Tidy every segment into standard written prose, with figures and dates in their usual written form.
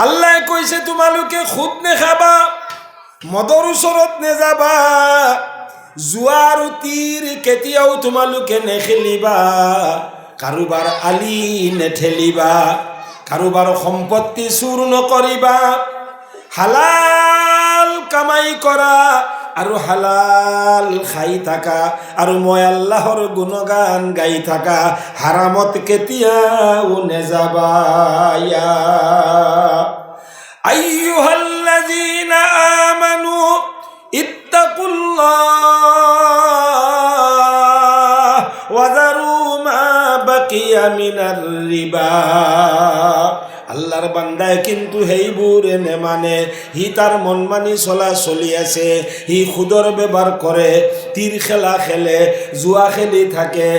আল্লাহ কৈছে, তোমালোকে সুদ নেখাবা, মদৰ ওচৰত নেযাবা, জুৱা আৰু তীৰ কেতিয়াও তোমালোকে নেখেলিবা, কাৰোবাৰ আলি নেঠেলিবা, কাৰোবাৰ সম্পত্তি চুৰ নকৰিবা, হালাল কামাই কৰা আৰু হালাল খাই থাকা আৰু মই আল্লাহৰ গুণগান গাই থাকা, হাৰামত কেতিয়াও নেযাবা। يا أيها الذين آمنوا اتقوا الله وذروا ما بقي من الربا। আল্লাহর বান্দায় কিন্তু সেইবোৰ নেমানে। সি তাৰ মন মানি চলা চলি আছে। সি সুদৰ বেপাৰ কৰে, তীৰ খেলা খেলে, জুৱা খেলি থাকে,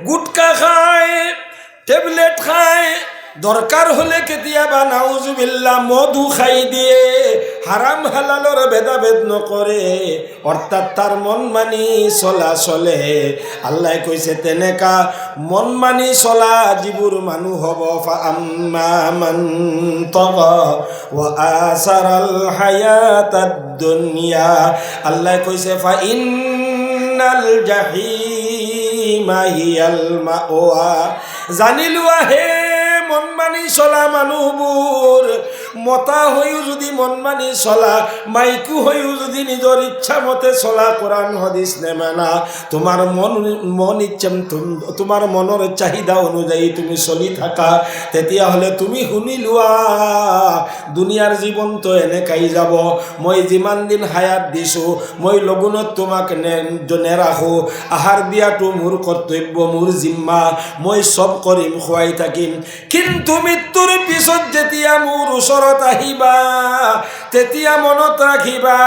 গুটকা খায়, টেবলেট খায়, দৰকাৰ হ'লে কেতিয়াবা নাউজুবিল্লা মদো খাই দিয়ে, হাৰাম হালালৰ ভেদাভেদ নকৰে। অৰ্থাৎ তাৰ মন মানি চলা চলে। আল্লাহ কৈছে, তেনেকা মন মানি চলা যিবোৰ মানুহ হ'ব, فأما من طغى وآثر الحياة الدنيا, আল্লাহ কৈছে, فإن الجحيم هي المأوى। জানি লোৱা হে মন মানি চলা মানুহবোৰ, মতা হৈও যদি মন মানি চলা, মাইকী হৈও যদি নিজৰ ইচ্ছা মতে চলা, কোৰআন হদিস নেমানা, তোমাৰ মন মন ইচ্ছা, তোমাৰ মনৰ চাহিদা অনুযায়ী তুমি চলি থাকা, তেতিয়াহ'লে তুমি শুনি লোৱা, দুনিয়াৰ জীৱনটো এনেকাই যাব। মই যিমান দিন হায়াত দিছোঁ, মই লগুণত তোমাক নেৰাখোঁ। আহাৰ দিয়াটো মোৰ কৰ্তব্য, মোৰ জিম্মা, মই চব কৰিম, খুৱাই থাকিম। কিন্তু মৃত্যুৰ পিছত যেতিয়া মোৰ ওচৰত আহিবা, তেতিয়া মনত ৰাখিবা,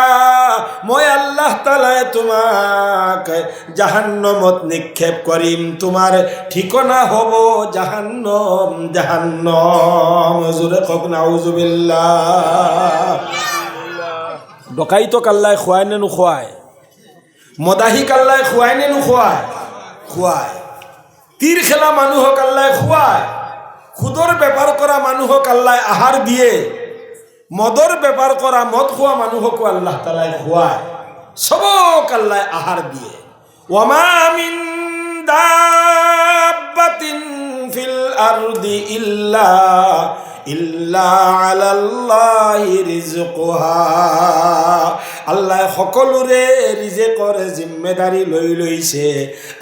মই আল্লাহ তালাই তোমাক জাহান্নমত নিক্ষেপ কৰিম। তোমাৰ ঠিকনা হ'ব জাহান্নম, জাহান্নম। জোৰে কওক, নাউজুবিল্লাহ। ডকাইতক আল্লাহ খুৱাই নে নোখোৱায়? মদাহীক আল্লাহ খুৱাই নে নোখোৱায়? খুৱায়। তীৰ খেলা মানুহক আল্লাহ খুৱায়। সুদৰ বেপাৰ কৰা মানুহক আল্লাহ আহাৰ দিয়ে। মদৰ বেপাৰ কৰা, মদ খোৱা মানুহকো আল্লাহ তালাই খুৱায়। চবক আল্লাহ আহাৰ দিয়ে। وما من دابة في الأرض إلا على الله رزقها। আল্লাহ সকলোৰে ৰিজেকৰ জিম্মেদাৰী লৈ লৈছে।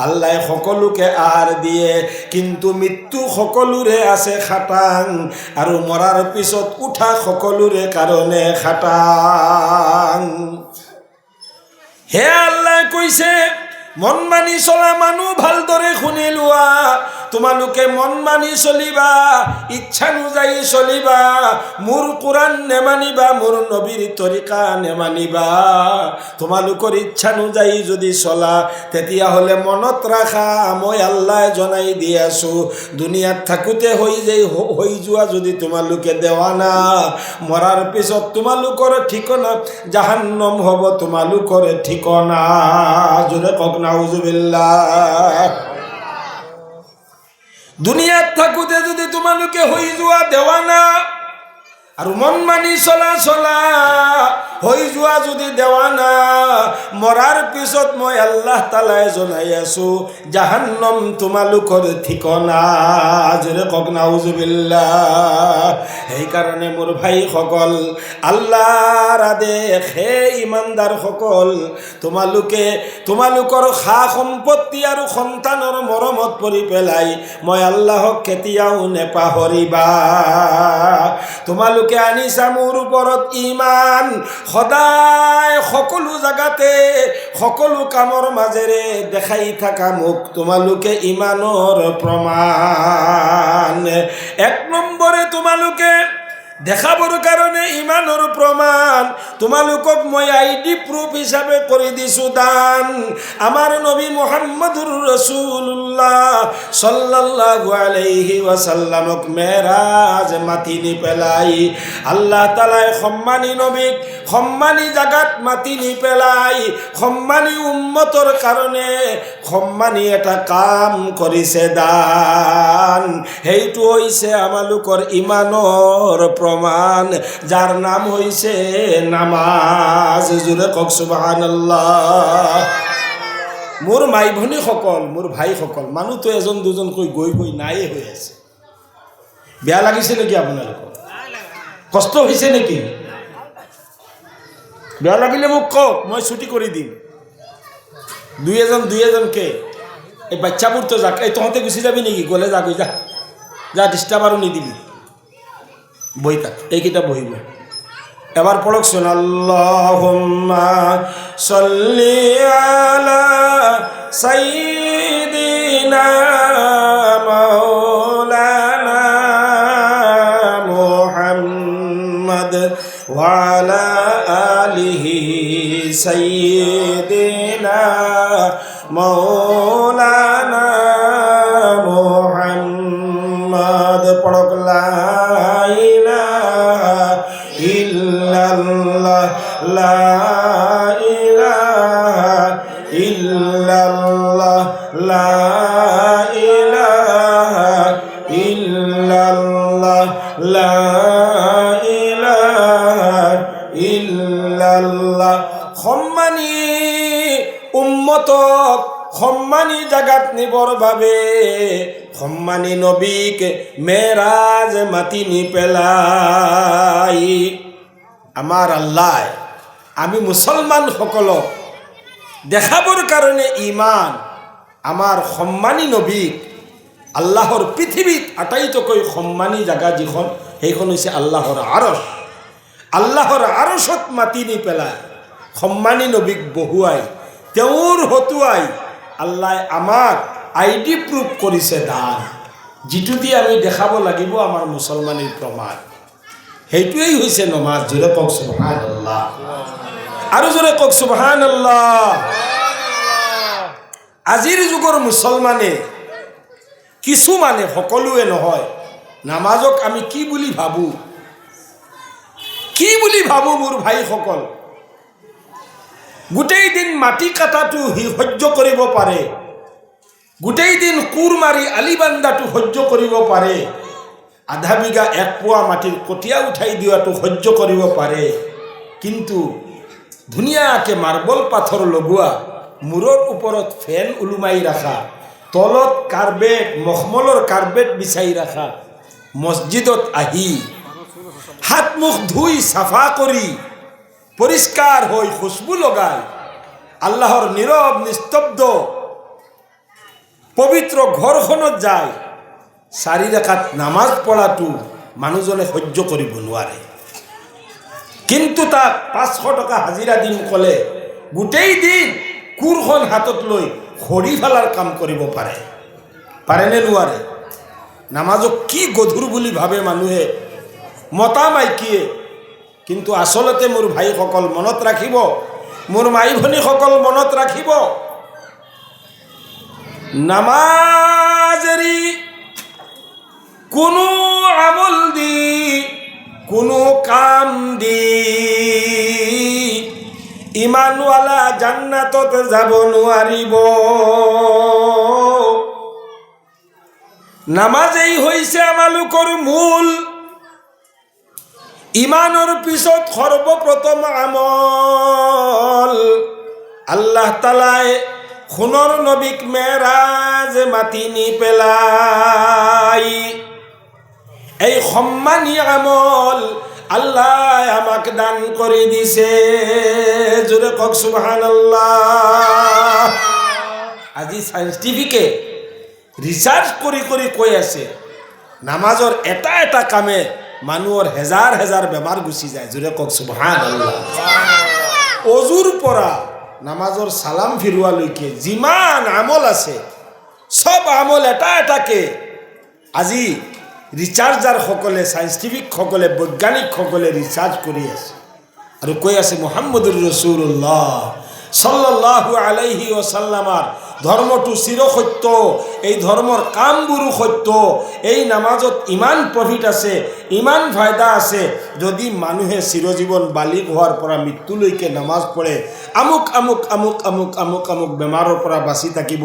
আল্লাহ সকলোকে আহাৰ দিয়ে, কিন্তু মৃত্যু সকলোৰে আছে খাটাং আৰু মৰাৰ পিছত উঠা সকলোৰে কাৰণে খাটাং। হে আল্লাহ কৈছে, মন মানি চলা মানুহ, ভালদৰে শুনি লোৱা। তোমালোকে মন মানি চলিবা, ইচ্ছানুযায়ী চলিবা, মোৰ কোৰাণ নেমানিবা, মোৰ নবীৰ তৰিকা নেমানিবা। তোমালোকৰ ইচ্ছানুযায়ী যদি চলা, তেতিয়াহ'লে মনত ৰাখা, মই আল্লাহ জনাই দি আছোঁ, দুনিয়াত থাকোঁতে হৈ যাই হৈ যোৱা যদি তোমালোকে দেৱা না, মৰাৰ পিছত তোমালোকৰ ঠিকনা জাহান্নম হ'ব তোমালোকৰ ঠিকনা। জোৰে কওক, নাউজুবিল্লাহ। দুনিয়াত থাকোঁতে যদি তোমালোকে হৈ যোৱা দেৱা না আৰু মন মানি চলা চলা, হৈ যোৱা যদি দেৱা না, মৰাৰ পিছত মই আল্লাহ তালাই জনাই আছো, জাহান্নম তোমালোকৰ ঠিকনা। জোৰে কওক, নাউজুবিল্লাহ। সেইকাৰণে মোৰ ভাইসকল, আল্লাহৰ আদেশ, হে ইমানদাৰসকল, তোমালোকে তোমালোকৰ সা সম্পত্তি আৰু সন্তানৰ মৰমত পৰি পেলাই মই আল্লাহক কেতিয়াও নেপাহৰিবা। তোমালোকে আনিছা মোৰ ওপৰত ইমান, সদায় সকলো জাগাতে সকলো কামৰ মাজেৰে দেখাই থাকা মোক তোমালোকে ইমানৰ প্ৰমাণ। এক নম্বৰে তোমালোকে দেখাবৰ কাৰণে ইমানৰ প্ৰমাণ তোমালোকক মই আইডি প্ৰুফ হিচাপে কৰি দিছোঁ দান। আমাৰ নবী মোহাম্মদুৰ ৰচুল্লাহ সাল্লাল্লাহু আলাইহি ওয়াসাল্লামক মেৰাজ মাতি নি পেলাই আল্লাহ তালাই সন্মানী নবীক সন্মানী জাগাত মাতি নি পেলাই সন্মানী উম্মতৰ কাৰণে সন্মানী এটা কাম কৰিছে দান। সেইটো হৈছে আমালোকৰ ইমানৰ প্ৰমাণ, যাৰ নাম হৈছে নামাজ। জোৰে কওক সুবহানাল্লাহ। মোৰ মাই ভনীসকল, মোৰ ভাইসকল, মানুহটো এজন দুজনকৈ গৈ গৈ নায়ে হৈ আছে। বেয়া লাগিছে নেকি আপোনালোকৰ? কষ্ট হৈছে নেকি? বেয়া লাগিলে মোক কওক, মই ছুটি কৰি দিম। দুই এজন দুই এজনকে, এই বাচ্চাবোৰতো যাক। এই তহঁতে গুচি যাবি নেকি? গ'লে যাগৈ, যা যা, ডিষ্টাৰ্ব আৰু নিদিবি। বহি থাক, এইকেইটা বহিব। এবাৰ পঢ়কচোন, আল্লাহুম্মা সাল্লি আলা সাইয়্যিদিনা মাওলানা মুহাম্মদ ওয়ালা আলিহি সাইয়্যিদিনা মাওলানা মুহাম্মদ। পড়ক, লা ইলাহা ইল্লাল্লাহ, লা ইলাহা ইল্লাল্লাহ, লা ইলাহা ইল্লাল্লাহ, লা ইলাহা ইল্লাল্লাহ। সম্মানী উম্মতক সম্মানী জাগাত নিবৰ বাবে সম্মানী নবীক মেৰাজ মাতি নি পেলাই আমাৰ আল্লাহ আমি মুছলমানসকলক দেখাবৰ কাৰণে ইমান আমাৰ সন্মানী নবীক আল্লাহৰ পৃথিৱীত আটাইতকৈ সন্মানী জাগা যিখন, সেইখন হৈছে আল্লাহৰ আৰচ। আল্লাহৰ আৰচত মাতি নি পেলাই সন্মানী নবীক বহুৱাই তেওঁৰ হতুৱাই আল্লাহ আমাক আইডি প্ৰুফ কৰিছে দান, যিটো দি আমি দেখাব লাগিব আমাৰ মুছলমানীৰ প্ৰমাণ। সেইটোৱেই হৈছে নমাজ। জোৰে কওক সুবহান আল্লাহ, আৰু জোৰে কওক সুবহান আল্লাহ। আজিৰ যুগৰ মুছলমানে কিছুমানে, সকলোৱে নহয়, নামাজক আমি কি বুলি ভাবোঁ, কি বুলি ভাবোঁ মোৰ ভাইসকল? গোটেই দিন মাটি কাটাটো সি সহ্য কৰিব পাৰে, গোটেই দিন কোৰ মাৰি আলি বান্দাটো সহ্য কৰিব পাৰে, আধা বিঘা এক পোৱা মাটিৰ কঠীয়া উঠাই দিয়াটো সহ্য কৰিব পাৰে, কিন্তু ধুনীয়াকৈ মাৰ্বল পাথৰ লগোৱা, মূৰৰ ওপৰত ফেন ওলোমাই ৰাখা, তলত কাৰ্পেট, মখমলৰ কাৰ্পেট বিচাৰি ৰাখা মছজিদত আহি হাত মুখ ধুই চাফা কৰি পৰিষ্কাৰ হৈ খুচবু লগাই আল্লাহৰ নীৰৱ নিস্তব্ধ পবিত্ৰ ঘৰখনত যায় চাৰি ৰেখাত নামাজ পঢ়াটো মানুহজনে সহ্য কৰিব নোৱাৰে। কিন্তু তাক 500 টকা হাজিৰা দিম ক'লে গোটেই দিন কোৰখন হাতত লৈ খৰি ফেলাৰ কাম কৰিব পাৰে। পাৰেনে নোৱাৰে? নামাজক কি গধুৰ বুলি ভাবে মানুহে, মতা মাইকীয়ে। কিন্তু আচলতে মোৰ ভাইসকল মনত ৰাখিব, মোৰ মাই ভনীসকল মনত ৰাখিব, নামাজ এৰি কোনো আমল দি, কোনো কাম দি ইমানৱালা জান্নাতত যাব নোৱাৰিব। নামাজেই হৈছে আমালোকৰ মূল ইমানৰ পিছত সৰ্বপ্ৰথম আমল। আল্লাহ তালাই সোণৰ নবীক মেৰাজ মাতি নি পেলাই এই সন্মানী আমল আল্লাহ আমাক দান কৰি দিছে। জোৰে কওক সুবহান আল্লাহ। আজি চাইন্টিফিকে ৰিচাৰ্চ কৰি কৰি কৈ আছে, নামাজৰ এটা এটা কামে মানুহৰ হেজাৰ হেজাৰ বেমাৰ গুচি যায়। জোৰে কওক সুবহান আল্লাহ। অজুৰ পৰা নামাজৰ চালাম ফিৰোৱালৈকে যিমান আমল আছে, চব আমল এটা এটাকে আজি ৰিচাৰ্জাৰসকলে, চাইণ্টিফিকসকলে, বৈজ্ঞানিকসকলে ৰিচাৰ্চ কৰি আছে আৰু কৈ আছে, মোহাম্মদুৰ ৰসুল্লাহ সাল্লাল্লাহু আলাইহি ওসাল্লামাৰ ধৰ্মটো চিৰসত্য, এই ধৰ্মৰ কামবোৰো সত্য, এই নামাজত ইমান প্ৰফিট আছে, ইমান ফায়দা আছে, যদি মানুহে চিৰজীৱন বালিগ হোৱাৰ পৰা মৃত্যুলৈকে নামাজ পঢ়ে, আমুক আমুক আমুক আমুক আমুক আমুক বেমাৰৰ পৰা বাচি থাকিব।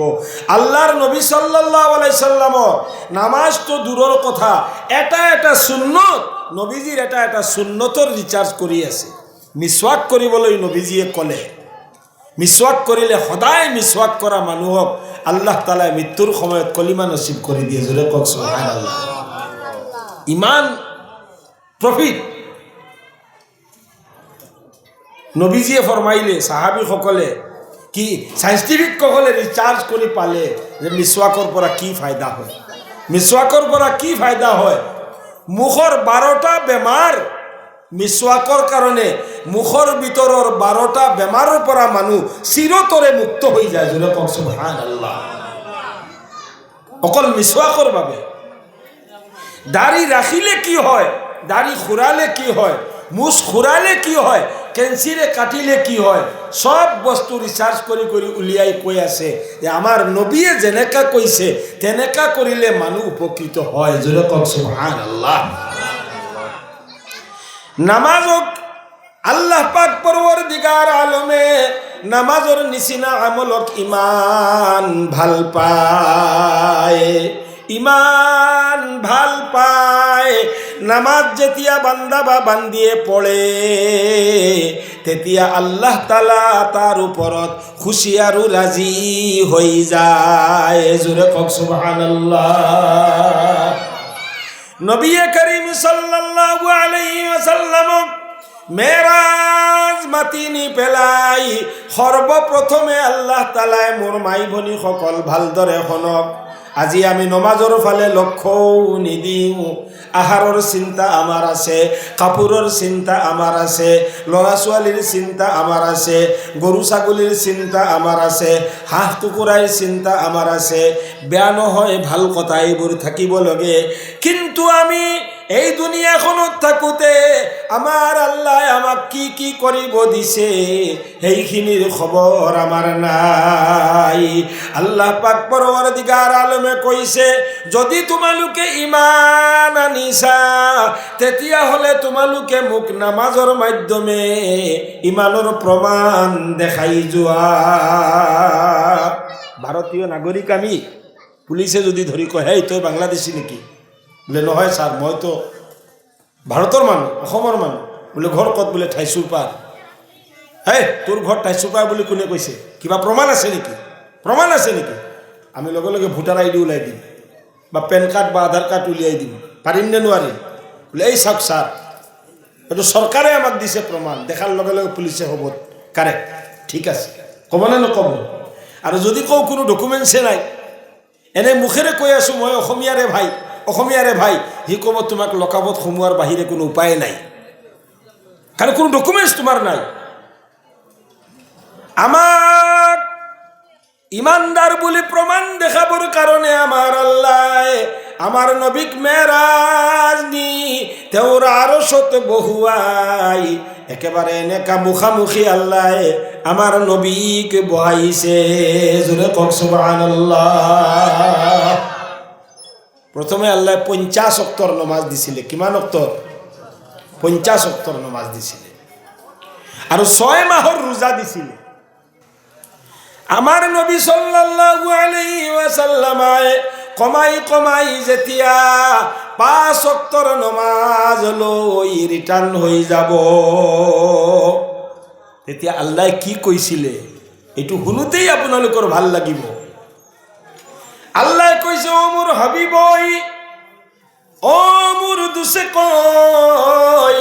আল্লাহৰ নবী সাল্লাল্লাহু আলাইহি সাল্লামৰ নামাজটো দূৰৰ কথা, এটা এটা সুন্নত, নবীজিৰ এটা এটা সুন্নতৰ ৰিচাৰ্জ কৰি আছে। মিছৱাক কৰিবলৈ নবীজিয়ে ক'লে, মিছৱাক কৰিলে, সদায় মিছৱাক কৰা মানুহক আল্লাহ তালাই মৃত্যুৰ সময়ত কলিমা নচিব কৰি দিয়ে। জোৰে কওক সুবহানাল্লাহ। ইমান প্ৰফিট। নবীজিয়ে ফৰমাইলে, চাহাবীসকলে কি চাইণ্টিফিকসকলে ৰিচাৰ্জ কৰি পালে যে মিছৱাকৰ পৰা কি ফায়দা হয়। মিছৱাকৰ পৰা কি ফায়দা হয়? মুখৰ 12টা বেমাৰ, মিছৱাকৰ কাৰণে মুখৰ ভিতৰৰ 12টা বেমাৰৰ পৰা মানুহ চিৰতৰে মুক্ত হৈ যায়। জোৰে কওক সুবহানাল্লাহ। অকল মিছৱাকৰ বাবে। দাড়ি ৰাখিলে কি হয়, দাড়ি খুৰালে কি হয়, মুছ খুৰালে কি হয়, কেঞ্চিৰে কাটিলে কি হয়, চব বস্তু ৰিচাৰ্জ কৰি কৰি উলিয়াই কৈ আছে যে আমাৰ নবীয়ে যেনেকা কৈছে তেনেকা কৰিলে মানুহ উপকৃত হয়। জোৰে কওক সুবহানাল্লাহ। নামাজক আল্লাহ পাক পৰৱৰদিগাৰ আলমে নামাজৰ নিচিনা আমলক ইমান ভাল পায়, ইমান ভাল পায়। নামাজ যেতিয়া বান্দা বা বান্দিয়ে পঢ়ে, তেতিয়া আল্লাহ তালা তাৰ ওপৰত খুচি আৰু ৰাজি হৈ যায়। জোৰে কওক সুবহানাল্লাহ। নবী কৰিম সাল্লাল্লাহু আলাইহি ওয়াসাল্লামক মেৰাজ মাতি নি পেলাই সৰ্বপ্ৰথমে আল্লাহ তালাই, মোৰ মাই ভনীসকল ভালদৰে শুনক, আজি আমি নমাজৰ ফালে লক্ষ্যও নিদিওঁ। আহাৰৰ চিন্তা আমাৰ আছে, কাপোৰৰ চিন্তা আমাৰ আছে, ল'ৰা ছোৱালীৰ চিন্তা আমাৰ আছে, গৰু ছাগলীৰ চিন্তা আমাৰ আছে, হাঁহ কুকুৰাৰ চিন্তা আমাৰ আছে। বেয়া নহয়, ভাল কথা, এইবোৰ থাকিব লাগে। কিন্তু আমি এই দুনিয়াখনত থাকোঁতে আমাৰ আল্লাহ আমাক কি কি কৰিব দিছে, সেইখিনিৰ খবৰ আমাৰ নাই। আল্লাহ পাক পৰৱৰদিগাৰ আলমে কৈছে, যদি তোমালোকে ইমান আনিছা, তেতিয়াহ'লে তোমালোকে মোক নামাজৰ মাধ্যমে ইমানৰ প্ৰমাণ দেখাই যোৱা। ভাৰতীয় নাগৰিক আমি, পুলিচে যদি ধৰি কয়, "হেই, তই বাংলাদেশী নেকি?" বোলে, "নহয় ছাৰ, মইতো ভাৰতৰ মানুহ, অসমৰ মানুহ।" বোলে, "ঘৰ ক'ত?" বোলে, "ঠাইচুৰ পাৰ।" "হেই, তোৰ ঘৰ ঠাইচুৰ পাৰ বুলি কোনে কৈছে? কিবা প্ৰমাণ আছে নেকি? প্ৰমাণ আছে নেকি?" আমি লগে লগে ভোটাৰ আই ডি ওলাই দিম বা পেন কাৰ্ড বা আধাৰ কাৰ্ড উলিয়াই দিম। পাৰিম নে নোৱাৰিম? বোলে, "এই চাওক ছাৰ, এইটো চৰকাৰে আমাক দিছে প্ৰমাণ।" দেখাৰ লগে লগে পুলিচে হ'ব, "কাৰেক্ট, ঠিক আছে।" ক'বনে নক'ব? আৰু যদি কওঁ, কোনো ডকুমেণ্টছে নাই, এনে মুখেৰে কৈ আছোঁ, মই অসমীয়াৰে ভাই, অসমীয়াৰে ভাই, সি ক'ব, তোমাক লকাবত সোমোৱাৰ বাহিৰে কোনো উপায় নাই, কাৰণ কোনো ডকুমেণ্টছ তোমাৰ নাই। আমাক ইমানদাৰ বুলি প্ৰমাণ দেখাবৰ কাৰণে আমাৰ আল্লাহ আমাৰ নবীক মেৰাজ নি তেওঁৰ আৰচত বহুৱাই একেবাৰে এনেকা মুখামুখি আল্লাহ আমাৰ নবীক বহাইছে। জোৰে কওক সুবহানাল্লাহ। প্ৰথমে আল্লাহ 50 অক্তৰ নমাজ দিছিলে। কিমান অক্তৰ? 50 অক্তৰ নমাজ দিছিলে আৰু 6 মাহৰ ৰোজা দিছিলে। আমাৰ নবী সাল্লাল্লাহু আলাইহি ওয়াসাল্লামাই কমাই কমাই যেতিয়া 5 অক্তৰ নমাজ লৈ ৰিটাৰ্ণ হৈ যাব, তেতিয়া আল্লাহ কি কৈছিলে, এইটো শুনোতেই আপোনালোকৰ ভাল লাগিব। আল্লাহ কৈছে, "অ' মোৰ হাবিবই, অ' মোৰ দোছে কয়,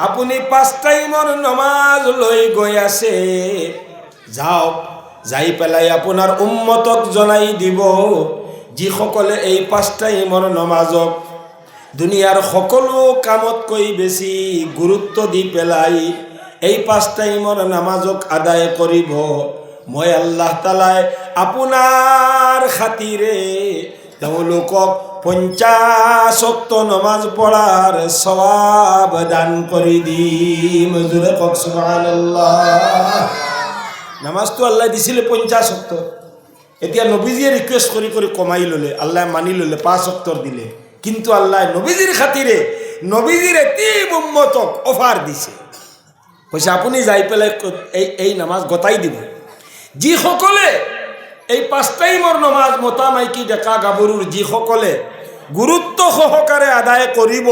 আপুনি 5 টাইমৰ নমাজ লৈ গৈ আছে, যাওক, যাই পেলাই আপোনাৰ উম্মতক জনাই দিব, যিসকলে এই 5 টাইমৰ নমাজক দুনিয়াৰ সকলো কামতকৈ বেছি গুৰুত্ব দি পেলাই এই 5 টাইমৰ নামাজক আদায় কৰিব, মই আল্লাহ তালাই আপোনাৰ খাতিৰে তেওঁলোকক 50 অক্ত নমাজ পঢ়াৰ সৱাব দান কৰি দিম।" জোৰে কওক সুবহানাল্লাহ। নামাজটো আল্লাহ দিছিলে 50 অক্ত। এতিয়া নবীজিয়ে ৰিকুৱেষ্ট কৰি কৰি কমাই ল'লে, আল্লাহ মানি ল'লে, পাঁচ অক্তৰ দিলে। কিন্তু আল্লাহ নবীজিৰ খাতিৰে নবীজিৰ এটি উম্মতক অফাৰ দিছে, কৈছে আপুনি যাই পেলাই এই নামাজ গতাই দিব। যিসকলে এই পাঁচ টাইমৰ নমাজ মতা মাইকী ডেকা গাভৰুৰ যিসকলে গুৰুত্ব সহকাৰে আদায় কৰিব,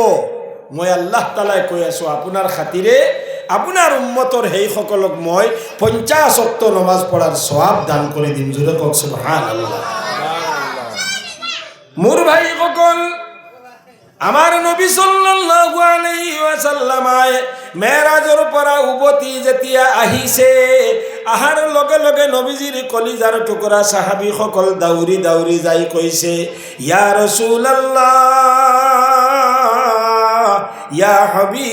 মই আল্লাহ তালাই কৈ আছোঁ, আপোনাৰ খাতিৰে আপোনাৰ উম্মতৰ সেইসকলক মই 50 অক্ত নমাজ পঢ়াৰ সৱাব দান কৰি দিম। জোৰে কওক সুবহানাল্লাহ। মোৰ ভাইসকল, আমাৰ নবী সাল্লাল্লাহু আলাইহি ওয়াসাল্লামাই মেৰাজৰ পৰা উভতি যেতিয়া আহিছে, আহাৰ লগে লগে নবীজিৰ কলিজাৰ টুকুৰা চাহাবীসকল দাউৰি দাউৰি যাই কৈছে, ইয়া ৰাসূলুল্লাহ, ইয়া হাবিবাল্লাহ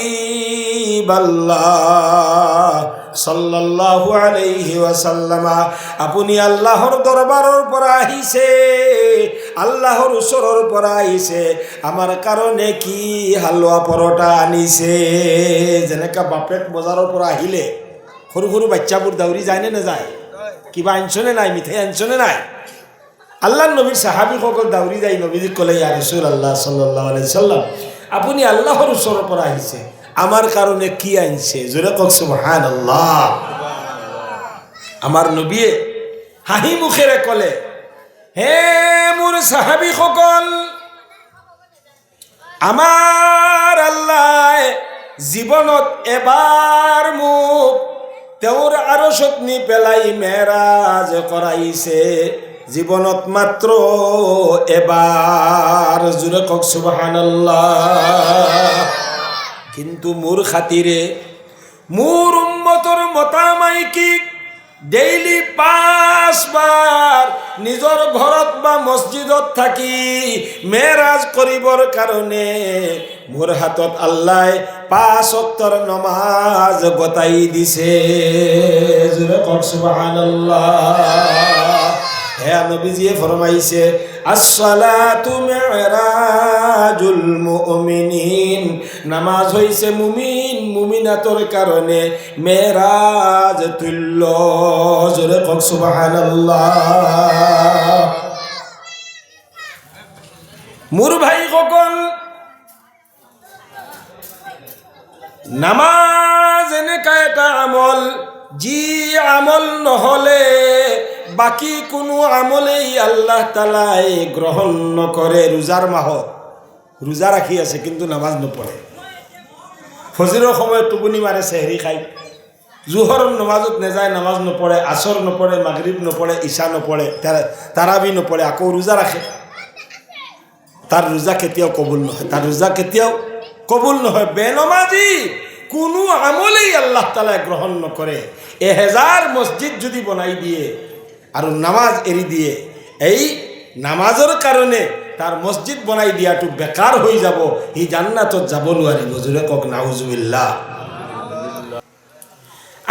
সাল্লাল্লাহু আলাইহি ওয়াসাল্লামা, আপুনি আল্লাহৰ দৰবাৰৰ পৰা আহিছে, আল্লাহৰ ওচৰৰ পৰা আহিছে, আমাৰ কাৰণে কি হালোৱা পৰঠা আনিছে? যেনেকা বাপেক বজাৰৰ পৰা আহিলে সৰু সৰু বাচ্চাবোৰ দাউৰি যায় নে নাযায়? কিবা আনিছনে নাই, মিঠাই আনিছনে নাই? আল্লাহ নবীৰ চাহাবীসকল দাউৰি যাই নবীজিক ক'লে, ইয়া ৰচুল আল্লাহ সাল্লাল্লাহু আলাইহি সাল্লাম, আপুনি আল্লাহৰ ওচৰৰ পৰা আহিছে, আমাৰ কাৰণে কি আনিছে? জোৰে কওক সুবহানাল্লাহ। আমাৰ নবীয়ে হাঁহি মুখেৰে ক'লে, হে মোৰ চাহাবীসকল, আমাৰ আল্লাহ জীৱনত এবাৰ মোক তেওঁৰ আৰচত নি পেলাই মেৰাজ কৰাইছে, জীৱনত মাত্ৰ এবাৰ। জোৰে কওক সুবহানাল্লাহ। কিন্তু মোৰ খাতিৰে মোৰ উম্মতৰ মতা মাইকীক ডেইলি পাঁচবাৰ নিজৰ ঘৰত বা মছজিদত থাকি মেৰাজ কৰিবৰ কাৰণে মোৰ হাতত আল্লাহ পাঁচ অক্তৰ নমাজ গতাই দিছে। জোৰে কওক সুবহানাল্লাহ। হে নবীজিয়ে ফরমাইছে, আসসালাতু মিরাজুল মুমিনিন, নামাজ হইছে মুমিন মুমিনাতর কারণে মেরাজ তুল্য। জোরে কক সুবহানাল্লাহ। মোৰ ভাইসকল, নামাজ এনেকা এটা আমল, যি আমল নহলে বাকী কোনো আমলেই আল্লাহ তালাই গ্ৰহণ নকৰে। ৰোজাৰ মাহত ৰোজা ৰাখি আছে কিন্তু নামাজ নপঢ়ে, ফজিৰৰ সময়ত টোপনি মাৰে, চেহেৰি খায়, জোহৰৰ নমাজত নেযায়, নামাজ নপঢ়ে, আচৰ নপঢ়ে, মাগৰিব নপঢ়ে, ঈশা নপঢ়ে, তাৰাবি নপঢ়ে, আকৌ ৰোজা ৰাখে। তাৰ ৰোজা কেতিয়াও কবুল নহয়, তাৰ ৰোজা কেতিয়াও কবুল নহয়। বেনমাজি কোনো আমলেই আল্লাহ তালাই গ্ৰহণ নকৰে। 1000 মছজিদ যদি বনাই দিয়ে আৰু নামাজ এৰি দিয়ে, এই নামাজৰ কাৰণে তাৰ মছজিদ বনাই দিয়াটো বেকাৰ হৈ যাব, সি জান্নাতত যাব নোৱাৰিব। জোৰে কওক নাউজুবিল্লাহ।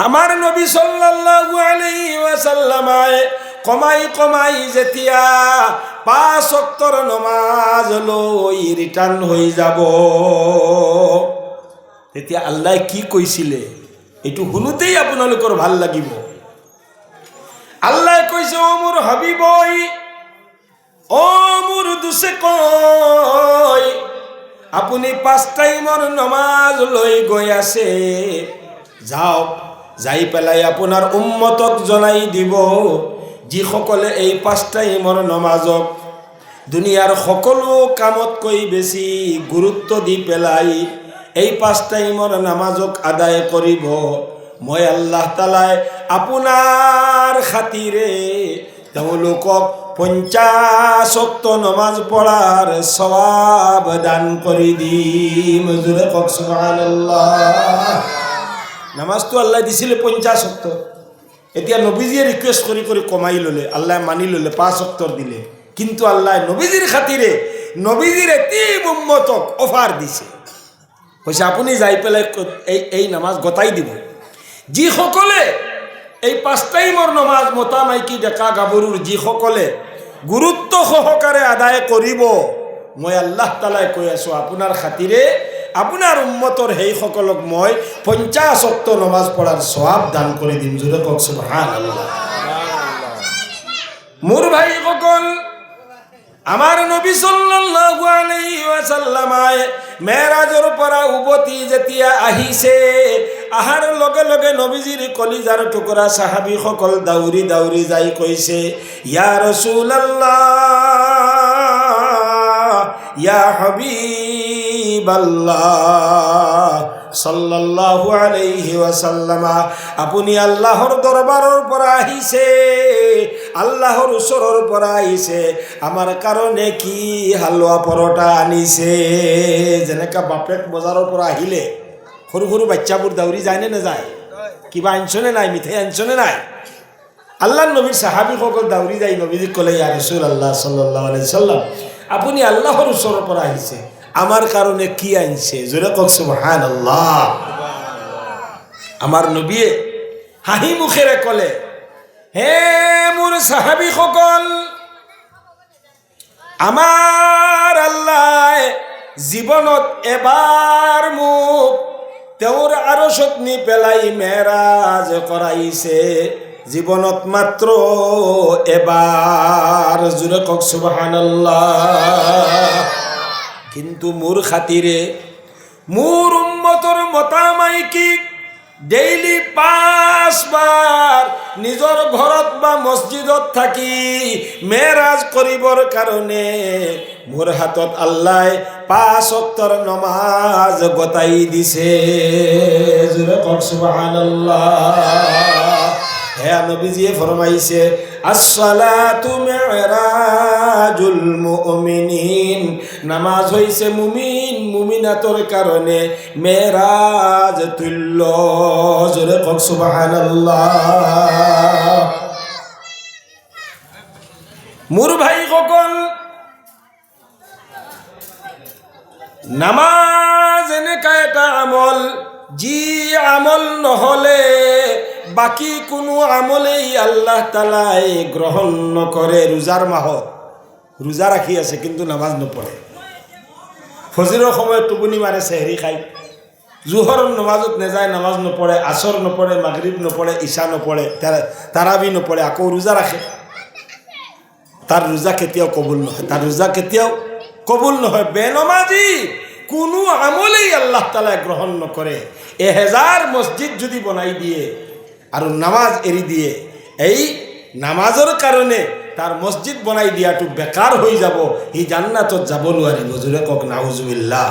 আমাৰ নবী সাল্লাল্লাহু আলাইহি ওয়াসাল্লামাই কমাই কমাই যেতিয়া পাঁচ অক্তৰ নমাজ লৈ ৰিটাৰ্ণ হৈ যাব, তেতিয়া আল্লাহ কি কৈছিলে এইটো শুনোতেই আপোনালোকৰ ভাল লাগিব। আল্লাহ কৈছে, অ মোৰ হাবিবই, অ মোৰ দুছে কয়, আপুনি পাঁচ টাইমৰ নমাজ লৈ গৈ আছে, যাওক, যাই পেলাই আপোনাৰ উম্মতক জনাই দিব, যিসকলে এই পাঁচ টাইমৰ নমাজক দুনিয়াৰ সকলো কামতকৈ বেছি গুৰুত্ব দি পেলাই এই পাঁচ টাইমৰ নামাজক আদায় কৰিব, মই আল্লাহ তালাই আপোনাৰ খাতিৰে তেওঁলোকক 50 অক্ত নমাজ পঢ়াৰ সৱাব দান কৰি দিম। জোৰে কওক সুবহানাল্লাহ। নামাজটো আল্লাহ দিছিলে 50 অক্ত, এতিয়া নবীজিয়ে ৰিকুৱেষ্ট কৰি কৰি কমাই ল'লে, আল্লাহ মানি ল'লে, পাঁচ অক্তৰ দিলে। কিন্তু আল্লাহ নবীজিৰ খাতিৰে নবীজিৰ এটি উম্মতক অফাৰ দিছে, কৈছে আপুনি যাই পেলাই এই নামাজ গতাই দিব। যিসকলে এই পাঁচ টাইমৰ নমাজ মতা মাইকী ডেকা গাভৰুৰ যিসকলে গুৰুত্ব সহকাৰে আদায় কৰিব, মই আল্লাহ তালাই কৈ আছোঁ, আপোনাৰ খাতিৰে আপোনাৰ উম্মতৰ সেইসকলক মই 50 অক্ত নমাজ পঢ়াৰ সৱাব দান কৰি দিম। জোৰে কওক সুবহানাল্লাহ। মোৰ ভাইসকল, আমাৰ নবী সাল্লাল্লাহু আলাইহি ওয়াসাল্লামাই মেৰাজৰ পৰা উভতি যেতিয়া আহিছে, আহাৰ লগে লগে নবীজিৰ কলিজাৰ টুকুৰা চাহাবীসকল দাউৰি দাউৰি যাই কৈছে, ইয়া ৰাসূলুল্লাহ, ইয়া হাবিবাল্লাহ সাল্লাল্লাহু আলাইহি ওয়াসাল্লামা, আপুনি আল্লাহৰ দৰবাৰৰ পৰা আহিছে, আল্লাহৰ ওচৰৰ পৰা আহিছে, আমাৰ কাৰণে কি হালোৱা পৰঠা আনিছে? যেনেকা বাপেক বজাৰৰ পৰা আহিলে সৰু সৰু বাচ্চাবোৰ দাউৰি যায় নে নাযায়? কিবা আনিছনে নাই, মিঠাই আনিছনে নাই? আল্লাহ নবীৰ চাহাবীসকল দাউৰি যাই নবীজিক ক'লে, ইয়া ৰচুল আল্লাহ সাল্লাল্লাহু আলাইহি সাল্লাম, আপুনি আল্লাহৰ ওচৰৰ পৰা আহিছে, আমাৰ কাৰণে কি আনিছে? জোৰে কওক সুবহান আল্লাহ। আমাৰ নবীয়ে হাঁহি মুখেৰে ক'লে, হে মোৰ চাহাবীসকল, আমাৰ আল্লাহ জীৱনত এবাৰ মোক তেওঁৰ আৰচত নি পেলাই মেৰাজ কৰাইছে, জীৱনত মাত্ৰ এবাৰ। জোৰে কওক সুবহানাল্লাহ। কিন্তু মোৰ খাতিৰে মোৰ উম্মতৰ মতা মাইকীক ডেইলি পাঁচবাৰ নিজৰ ঘৰত বা মছজিদত থাকি মেৰাজ কৰিবৰ কাৰণে মোৰ হাতত আল্লাহ পাঁচ অক্তৰ নমাজ গতাই দিছে। জোৰে কওক সুবহানাল্লাহ। হে নবীজিয়ে ফরমাইছে, আসসালাতু মি'রাজুল মুমিনিন, নামাজ হইছে মুমিন মুমিনাতর কারণে মেরাজ তুল্য। জোরে কক সুবহানাল্লাহ। মোৰ ভাইসকল, নামাজ এনেকা এটা আমল, যি আমল নহলে বাকী কোনো আমলেই আল্লাহ তালাই গ্ৰহণ নকৰে। ৰোজাৰ মাহত ৰোজা ৰাখি আছে কিন্তু নামাজ নপঢ়ে, ফজিৰৰ সময়ত টোপনি মাৰে, চেহেৰি খায়, জোহৰৰ নমাজত নেযায়, নামাজ নপঢ়ে, আচৰ নপঢ়ে, মাগৰিব নপঢ়ে, ঈশা নপঢ়ে, তাৰাবি নপঢ়ে, আকৌ ৰোজা ৰাখে। তাৰ ৰোজা কেতিয়াও কবুল নহয়, তাৰ ৰোজা কেতিয়াও কবুল নহয়। বেনমাজি কোনো আমলেই আল্লাহ তালাই গ্ৰহণ নকৰে। 1000 মছজিদ যদি বনাই দিয়ে আৰু নামাজ এৰি দিয়ে, এই নামাজৰ কাৰণে তাৰ মছজিদ বনাই দিয়াটো বেকাৰ হৈ যাব, সি জান্নাতত যাব নোৱাৰিব। জোৰে কওক নাউজুবিল্লাহ।